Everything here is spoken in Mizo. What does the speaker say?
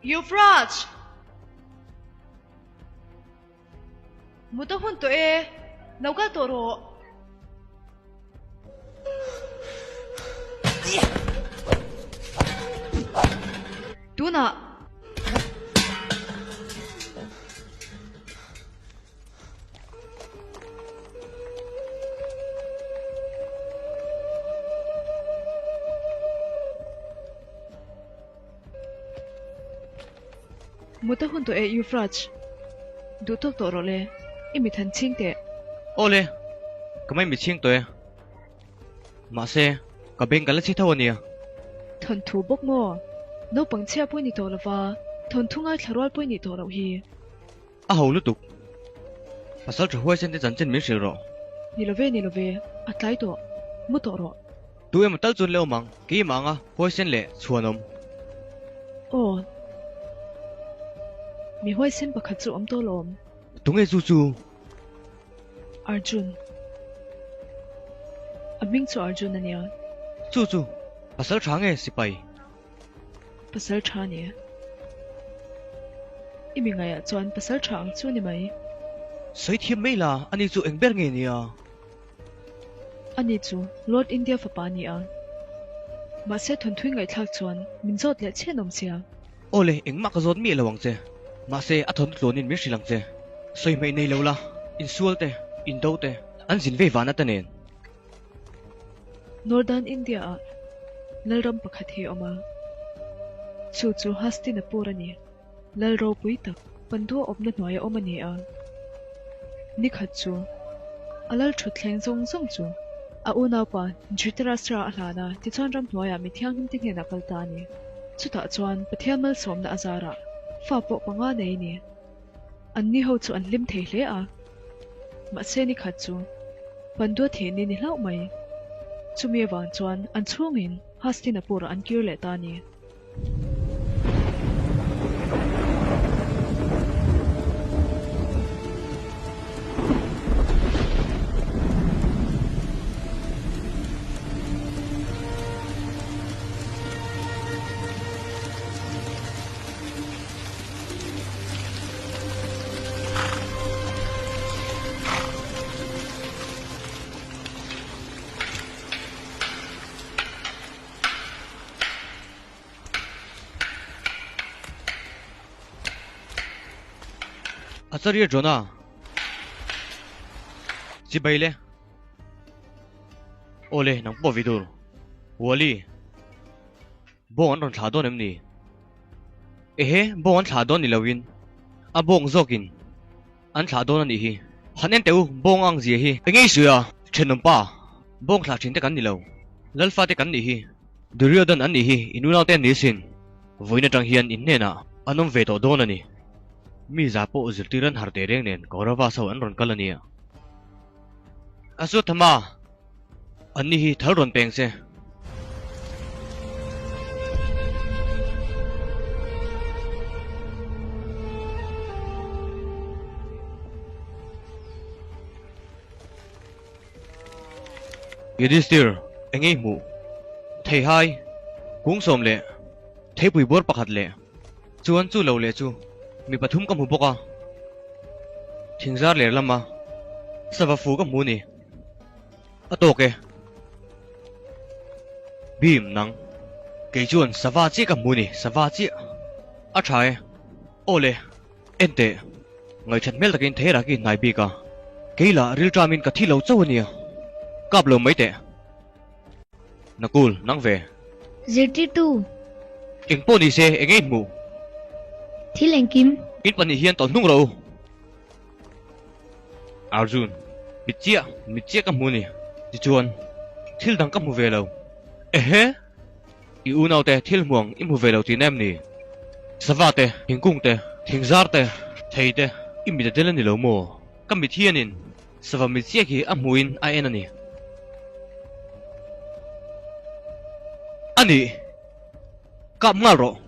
Yuvraj! Mut a hun tawh e, lo kal tawh rawh. Tunah. Mut a hun tawh e Yuvraj. Duh tawk tawh rawh le, i mit han chhing teh. Aw le, ka mai mit chhing tawh e. Mahse, ka beng ka la chhi tho a nia. Thawnthu bawk maw? Naupang chhia pawh i ni tawh lova, thawnthu ngaithla rual pawh i nih tawh loh hi. A ho lutuk. Pasal tha huaisen te chanchin min hrilh rawh. Ni lo ve, ni lo ve, a tlai tawh. Mu tawh rawh. Tu emaw tal chuan le awm ang, keimah anga huaisen leh chhuan awm. Aw. Mi huaisen pakhat chu awm tawh lawm. Tunge chu chu? Arjun. A hming chu Arjun a nia. Chu chu, pasal tha nge sipai? Pasal tha a ni. I mi ngaiah chuan pasal tha ang chu ni mai. Sawi thiam mai la, ani chu eng ber nge nia? Ani chu Lord India fapa a ni a. Mahse thawnthui ngaihthlak chuan min zawt leh chhen awm sia. Aw le, engmah ka zawt miah lo ang che. Mahse a thawnthu tluanin min hrilh ang che. Sawi hmeih nei lo la, insual te, indo te, an zin vei vana te nen. Northern India ah Lalram pakhat hi a awm a, chu chu Hastinapur a ni. Lal ropui tak Pandu a awmna hnuaia awm a ni a. Nikhat chu a lal thutthleng zawng zawng chu a unaupa Dhritarashtra a hlan a, tichuan ram hnuaiah mi thianghlimte hnenah kal ta a ni. Chutah chuan Pathian malsawmna a zarah fa pawh panga nei a ni. Anni ho chu an hlim thei hle a, mahse nikhat chu Pandua thih ni ni hlauh mai. Chumi avang chuan an chhungin Hastinapur-ah an kir leh ta a ni. Acharya Drona Chibai le. Aw le, nang pawh Vidur. Wali. Bawng an rawn thlah dawn em ni? Ehe, bawng an thlah dawn ni loin a bawng zawkin an thlah dawn a nih hi. Han en teh u, bawng ang zia hi. Enge i sawi a, thenawm pa? Bawng thlah thin te kan ni lo. Lalfa te kan nih hi. Duryodhan an nih hi, in unau te an ni asin. Vawiin atang hian in hnenah an awm ve tawh dawn a ni. Mi za pawh zirtir an har teh reng nen Kauravas ho an rawn kal a nia. Aswatthama! Anni hi thal rawn peng se. Yudhishthir, eng ei hmuh? Theihai, kung sawm leh theipui bawr pakhat leh chuan chu lo leh chu mi pathum ka hmu bawk a. Thingzar ler lama sava fu ka hmu ni. A tawk e. Bhim, nang. Kei chuan sava chiah ka hmu ni, sava chiah. A tha e. Aw le, en teh. Ngaihṭhat hmel takin Theira ki hnai bik a. Kei lah rilṭamin ka thi lo chauh a nia. Kap lo mai teh. Nakul, nang ve. Zirtirtu. Eng pawh ni se, eng nge i hmuh? Thil engkim. In pahnih hian tawlh hnung rawh u. Arjun, mit chiah, mit chiah ka hmu ni. Tichuan, thil dang ka hmu ve lo. Ehe! I unaute thil hmuang i hmu ve lo tihna em ni? Sava te, thingkung te, thingzar te, thei te, i mit a del a ni lo maw? Ka mit hianin sava mit chiah khi a hmuhin a en a ni. A nih! Kap nghal rawh!